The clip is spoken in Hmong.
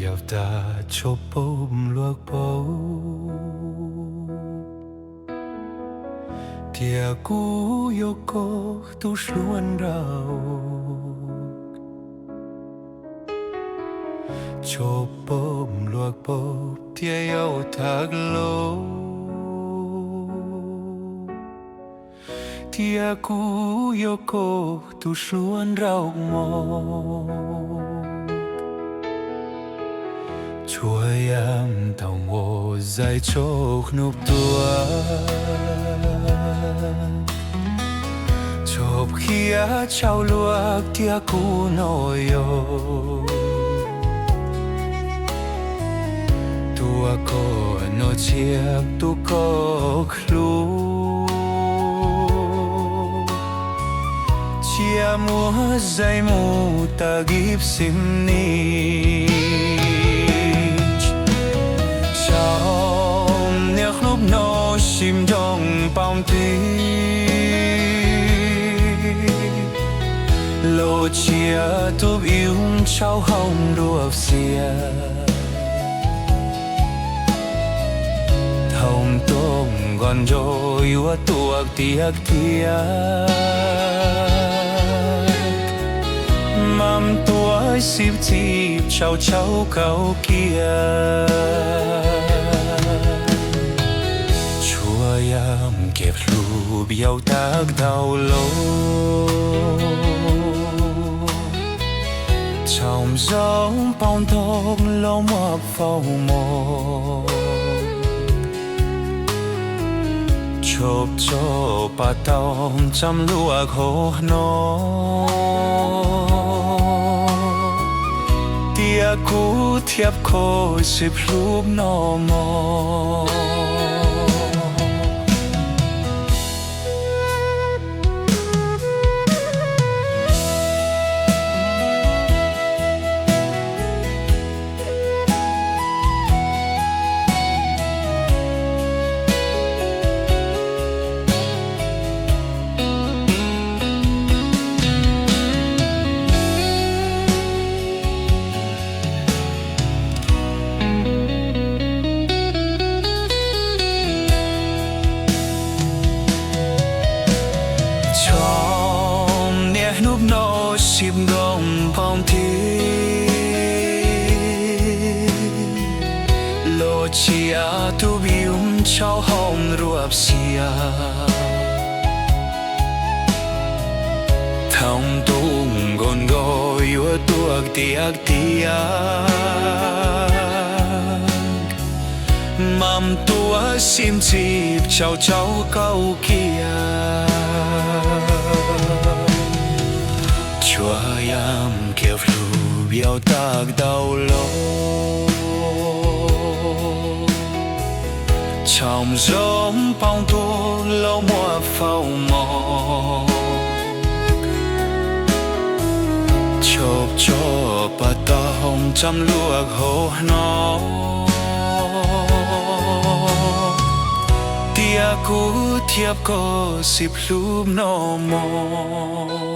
Yaum tas tso pom luag paub tias kuv yog koj tus hluas nraug. Tso pom luag paub tias yaum tag los tias kuv yog koj tus hluas nraug mog. Tsuas yam tau muaj zais tso hnub tuaj, tso qhia tshau luag tias kuv no yog tus koj no tsiaj tus koj hlub. Cia muaj zais mus tas gib xim nij, tsaum niaj hnub no sib nroo paum tig, los tsiaj tus ib tshau hau nruab xiab. Thaum tuaj nkaus nrog yuav tuaj tiag tiag, mam tuaj xib txib tsaus tsaus kaum kiag. Tsuas yam kev hlub yaum tag tau los, tsaum zoo paum ntoo los muaj faus mos. Tshov tso pab tau tsam luag hov hnov tias kuv thiab koj sib hlub no mog. Tsaum niaj hnub no sib nroo paum tig, los tsiaj tus ib tshau hau nruab xiab. Thaum tuaj nkaus nkaus yuav tuaj tiag tiag, mam tuaj xib txib tsaus tsaus kaum kiag. Tsuas yam kev hlub yaum tag tau los, tsaum zoo paum ntoo los muaj faus mos. Tshov tso pab tau tsam luag hov hnov tias kuv thiab koj sib hlub no mog.